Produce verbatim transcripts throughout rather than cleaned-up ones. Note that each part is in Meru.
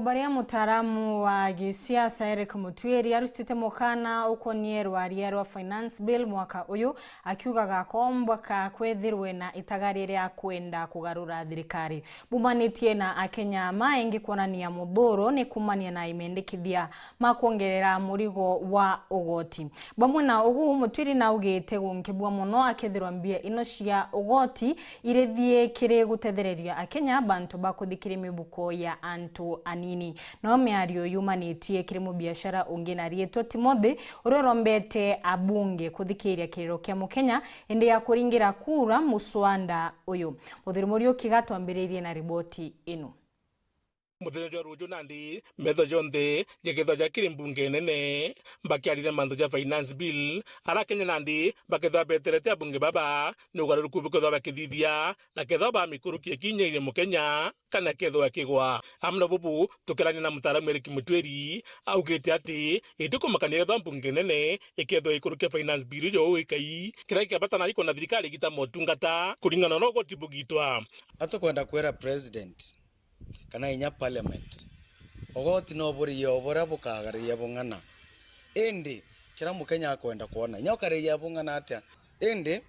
Baria mutaaramu wa gisiasa Eric Mutwiri arutite mukana ukonie rwaria rwa Finance Bill mwaka uyu, akiugaga kombwa ka kwethirwe na itagari ria kwenda kugarura thirikari. Bumanitie na Akenya maingi kwonania muthuro ni kumania na imendikithia ma kwongerera murigo wa ugoti. Bamwe na ugu, Mutwiri naugite gunkibua mono akethirwa mbia ino cia ugoti irithie kiri gutethereria Akenya bantu bakuthikiri mibuko ya antu anini. No miario yumanitie kiri mubiashara ungi na riitwa Timothy, uria urombete abunge kuthikiria kiriro kia Mukenya indi ya kuringira kura muswanda uyu. Muthuri Muriuki gatwambiririe na riboti ino. Muthenya jwa ruju nandi, metho jonthe jakethwa jakiri mbunge nene, bakiarire mantu ja Finance Bill, ara Kenya nandi bakethwa beterete abunge baba, ni ugaruruku bukethwa bakithithia, na kethwa bamikurukia kinya iri Mukenya, kana kethwa kigwa. Amwe na bubu, tukirania na mutaaramu Eric Mutwiri, augite ati, itikumakania kethwa mbunge nene ikethwa ikurukia Finance Bill jo ikai, kiria kia bata nari kwona thirikari igita motungata kuringana na ugoti bugitwa. Atukwenda kwira president kana inya parliament, ugoti no buriyo buria bukagaria bung'ana. Indi kira Mukenya akwenda kwona, inya ukariria bung'ana atia, indi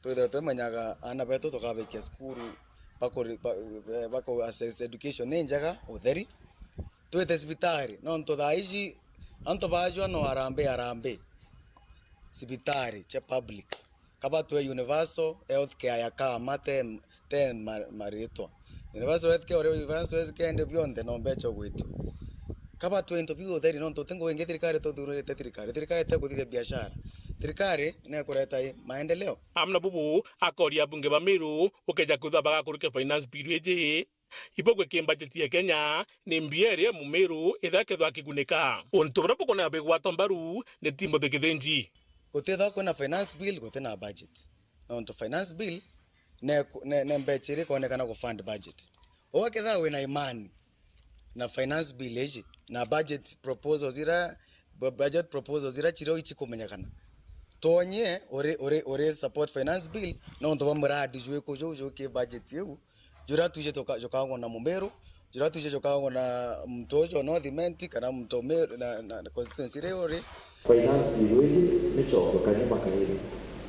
twithirwe tumenyaga aana betu tukabaikia cukuru, bakuri-, ba-, eh, baku access education ni njega, utheri. Twite cibitari, nontu thaa iji antu bajua no arambi, arambi cibitari cia public. Kabatwe universal health care ya kama te, te ma-, maritwa. Universal health care, universal health care indi bionthe no mbecha ugwitio. Kabatwe into biu utheri, nontu ti ngugi ingi thirikari tuthurite thirikari. Thirikari te kuthithia biashara. Thirikari ni kureta i maendeleo. Amwe na bubu, akoria abunge ba Meru gukeja kwithwa bagakurukia Finance Bill iji. Ibugwe ki budget ya Kenya ni mbia iria Mumiru ithakethwa akigunika. Untu buria bukwona bigwatwa mbaru ni Timothy Kithinji. Gutithagwa kwina Finance Bill, gutina budget. Nontu Finance Bill ne, ne, ne mbecha iria ikonekana ku fund budget. Ugakethira wina imani na Finance Bill iji, na budget proposals ira, bu-, budget proposals ira chiri ichikumenyekana. Twonye uri, uri, uri support Finance Bill, nontu bwa muradi jwiku juu juki budget iu, juria twije tuka-, jukagwa na Mumiru, juria twije jukagwa na muntu uju North Imenti, kana muntu Miru, na, na, na constituency iria uri. Finance Bill iji ni chongo kanyuma kairi,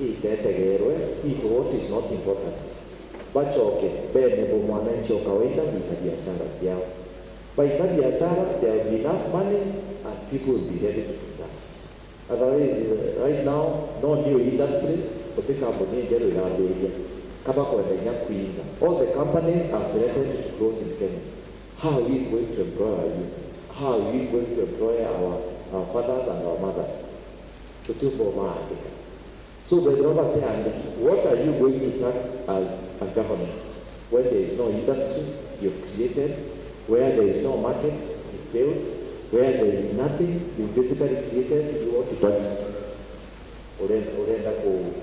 itetegerwe, people, what is not important. Bachoke bene bo mwananchi o kawaida gwika biashara ciao. Baika biashara, there will be enough money and people will be ready to invest. Otherwise, uh, right now, no new industry, guti kambuni njeru irambiria. Kabakwenda inya kwinga. All the companies have threatened to close in Kenya. How are we going to employ our youth? How are we going to employ our, our fathers and our mothers? Tutiumba umaandika. So, bethirwa batiandiki, what are you going to tax as a government? When there is no industry you've created, where there is no markets you've built, where there is nothing you've basically created, you want to tax. Urenda, urenda ku-,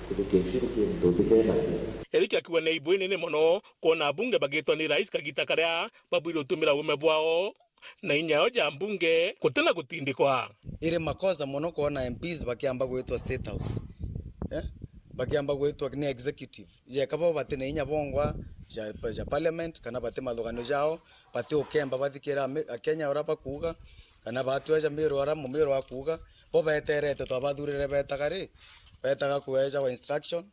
kuthukia ushuru ki muntu utikena ki? Eric akiuga ni aibu inene mono kwona abunge bagitwa ni rais kagita karia babwire utumira uume bwao na inya yao ja mbunge gutina gutindikwa. Iri makosa mono kwona M Ps bakiamba gwitwa State House. Eh? Bakiamba gwitwa ni executive. Jeka bo bati na inya bongwa ja, ja parliament, kana bati mathuganio jao, bati ukemba bathikira Ame-, Akenya uria bakuuga, kana batweja Miru uria Mumiru akuuga, bo beterete twabathurire betaga ri? Betaga kuejawa instruction,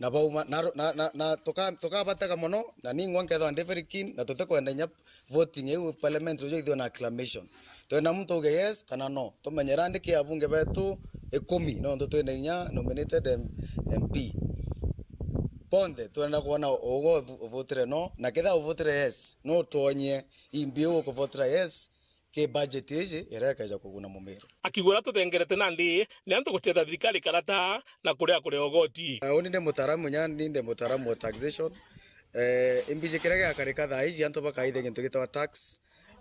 na bauma, na, na, na, na tuka-, tukabatega mono, na ningwa nkethwa ndi very keen, na tutikwenda inya voting iu parliament rujo ithio na acclamation. Twenda muntu auge yes kana no. Tumenye randi ki abunge betu ikumi, nontu twina inya nominated M-, M P. Bonthe twenda kwona ugo uvutire no, na ketha uvutire yes, no tuonye imbi ukuvutira yes, ki budget iji iria ikeja kuguna Mumiru. Akiuga uria tuthengerete nandi ni antu guchetha thirikari karata na kuria kuria ugoti. Ah, uni ndi mutaaramu, nya ni ndi mutaaramu wa taxation. Eh, imbiji kiria giakarika thaa iji antu bakaithia gintu gitagwa tax,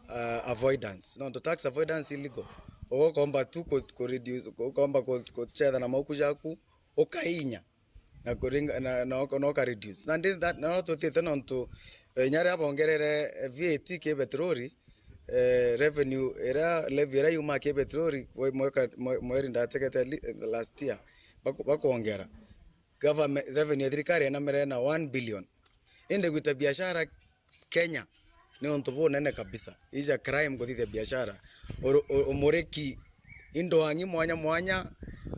ah, avoidance. Nontu tax avoidance illegal. Ugokomba tu ku, ku reduce, ukomba ku, kuchetha na mauku jaku, ukainya. Na kuringa, na, na, na uka reduce. Na ndi, na, na no tutite nontu, eh, inya riria bongerere, eh, V A T ki petroli, eh, revenue iria, levy iria yumaa ki petroli, we-, mwaka, mwe-, mweri ndategete li-, last year, baku-, bakwongera. Government, revenue ya thirikari inamere na one billion. Indi gwita biashara Kenya, ni untu bunene kabisa. Ija crime kuthithia biashara. Uru-, u-, umuriki indo ang'i mwanya mwanya,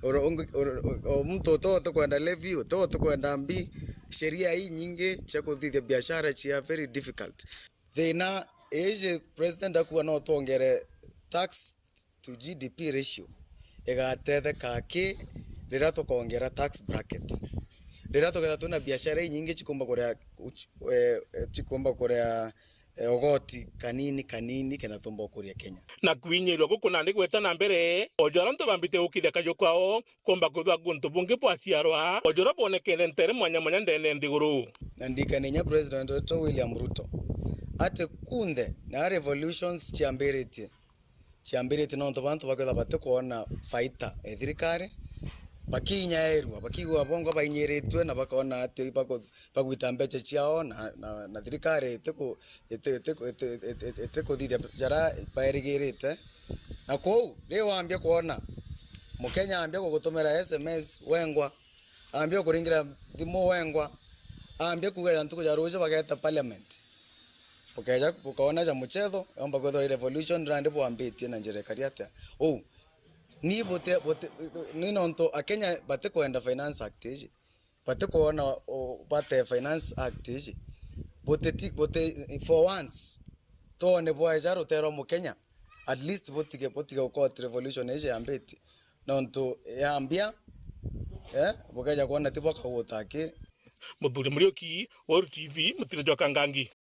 uru-, ungi-, uru-, u-, u-, muntu uti uti kwenda levy, uti uti kwenda mbi, sheria inyingi cia kuthithia biashara cia very difficult. Thina iji president akuga no twongere tax to G D P ratio, igatetheka ki riria tukongera tax bracket? Riria tuketha twina biashara inyingi cikumba kuria, eh, eh, cikumba kuria, eh, ugoti kanini kanini kenda tumba ukuria Kenya. Na kwinyirwa guku nandi gweta na mbere, o jara antu bambite gukithia kaju kao, kumba kwithwa guntu bungi bwaciarwa, o jara bwonekene ntere mwanya mwanya ndene nthiguru. Na ndikane inya President wetu William Ruto, ati kunthe na revolutions ciambiritie, ciambiritie nontu bantu bakwithwa batikwona faita e thirikari, bakinyairwa, bakigua bongwa bainyiritwe na bakona ati baku-, bagwita mbeca ciao na, na, na thirikari itiku-, iti-, itiku-, iti-, iti-, iti-, itikuthithia jara baerigirite. Na kou, riu wambia kwona Mukenya ambia kugutumira S M S wengwa, ambia kuringira thimu wengwa, ambia kuuga ja ntuku ja ruuju bageta parliament. Bukeja bukoona ja muchetho, yomba kwithirwa i revolution, nandi bwambitie na njira ikari atia? Uu, ni buti, buti, ni nontu Akenya batikwenda Finance Act iji. Batikwona, o, bate Finance Act iji. Buti ti, buti, for once, twone bweja ruterwa Mukenya. At least butige, butige gukoti revolution iji yambitie. Nontu yambia, eh, bukeja kwona ti bwakaguta aki. Muthuri Muriuki, Weru T V, mutino jwa Kangangi.